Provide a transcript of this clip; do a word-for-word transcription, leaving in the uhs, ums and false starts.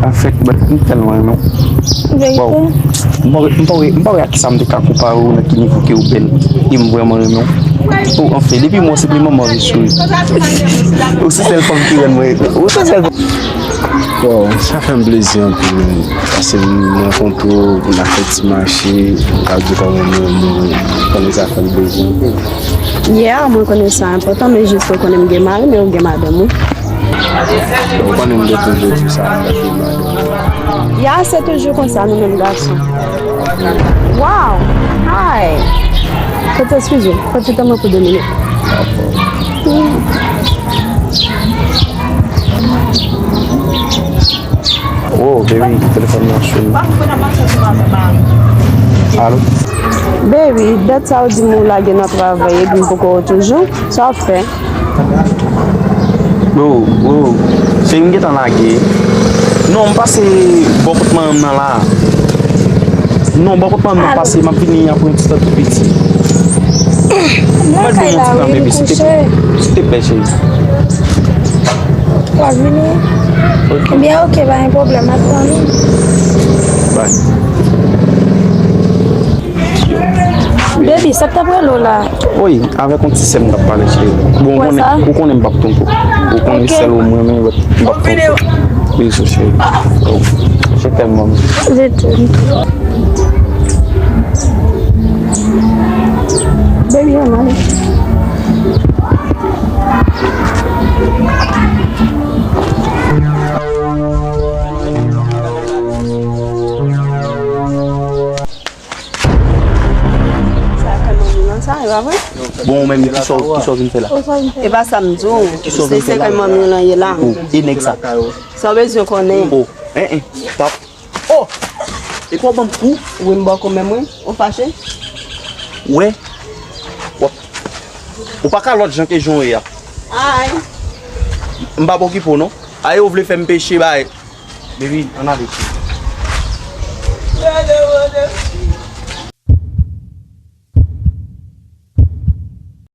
Afèk, but m tèlman renmen w. Verite? Waw. M pa wè, m pa wè, m pa wè ak kisa m te ka konpare w nan ki nivo ke w bèl. E m vrèman renmen w. Oh, anfen, depi m wè w se pliman m anvi souri. Ou se sèl fanm ki rann mwen, ou se sèl fanm. Waw, sa fè m plezi anpil, men. Paske m rankontre w, n a fè ti mache, m ka di w kòman m renmen w, konnen sa fè m plezi anpil. Yeah, mwen konnen sa enpòtan, men jis ou konnen m gen mari, men ou gen madanm ou. Ou konnen m te toujou di sa, m gen madanm. Ya, se toujou konsa, nou menm gason. Wow! Hi! Kote, eskize, kote tan mwen pou de minit. Oh, baby, telefòn nan sone. Alo? Baby, dat sa w di m ou lage nan travay epi m poko wè w toujou. Sa w ap fè? Bro, bro, cheri, m gentan lage. Non, m pase bò kot manman m nan la. Non, bò kot manman m nan pase, m ap vini apre yon ti tan tou piti. Mwen lakay la, wi, m kouche. Silteplè, cheri. W ap vini? Ok. Ebyen, ok, pa gen pwoblèm, m ap tann ou. Bye. Baby, sa k t ap rele w la? Wi, avèk yon ti sè m t ap pale, cheri. Bon, ou konnen, ou konnen m p ap twonpe w. Ou konnen sèl ou mwen, men m p ap twonpe w. Beso, cheri. Oh, je t'aime, maman. Je t'aime. Baby, ann ale. Sa kay manmi w lan sa, e pa vre? Bon, ou menm, kisa w, kisa w vin fè la? E pa sa m di w. Kisa w vin fè la? Se kay manmi w lan ye la. Oh, e nèg sa? Sa w bezwen konnen? Oh, en, en, tap. Oh! E kwa w ban m kou? Wi, m ba w kou menm, wi. Ou fache? Wè. W ap, ou pa ka lòt jan ke jan w ye a. Ay. M pa okipe w, non. Ay, ou vle fè m peche, bay. Baby, ann ale.